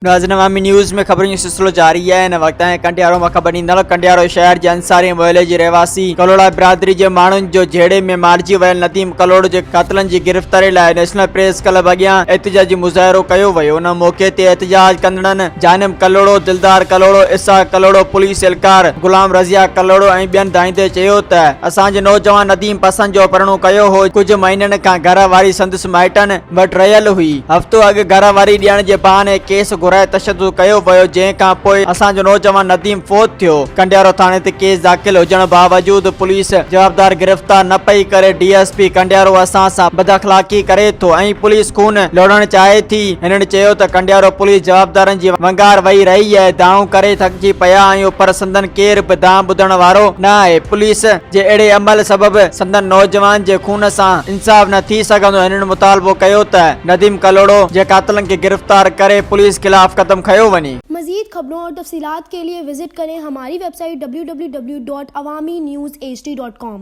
ناظرين عوامي نيوز ۾ خبرن جو سلسلو جاري آهي هن وقت ۽ ڪنڊيارو مان خبر ڏيندڙ ڪنڊيارو شهر جي انصاري محلي جي رهواسي ڪلهوڙا برادري جي ماڻهن جو جهيڙي ۾ مارجي ويل نديم ڪلهوڙو جي قاتلن جي گرفتاري لاء نيشنل پريس ڪلب اڳيان احتجاجي مظاهرو ڪيو ويو ان موقعي تي احتجاج ڪندڙن جانب ڪلهوڙو، دلدار ڪلهوڙو، اسحاق ڪلهوڙو، پوليس اهلڪار غلام رضيه ڪلهوڙو ۽ ٻين دانهيندي چيو ته اسان جي نوجوان نديم پسند جو پرڻو ڪيو هو ڪجهه مهينن کان گهر واري سندس مائٽن وٽ رهيل هئي. هفتو اڳ گهر واري ڏيڻ جي بهاني کيس گهرائي تشدد ڪيو ويو جنهن کان پوء اسان جو نوجوان نديم فوت ٿيو. ڪنڊيارو ٿاڻي تي ڪيس داخل هجڻ باوجود پوليس جوابدار گرفتار نه پئي ڪري ڊي ايس پي ڪنڊيارو اسان سان بداخلاقي ڪري ٿو ۽ پوليس خون لوڙهڻ چاهي ٿي. هنن چيو ته ڪنڊيارو پوليس جوابدارن جي ونگار وهي رهي آهي دانهون ڪري ٿڪجي پيا آهيون پر سندن ڪير به دانهن ٻڌڻ وارو نه آهي پوليس جي اهڙي عمل سبب سندن نوجوان جي خون سان انصاف نه ٿي سگهندو هنن مطالبو ڪيو ته نديم ڪلهوڙو جي قاتلن کي گرفتار ڪري پوليس خلاف قدم کنيو وڃي. مزيد خبرون اور تفصيلات ڪي لئي وزٽ ڪرين ھماري web site www.awamiNewsHD.com.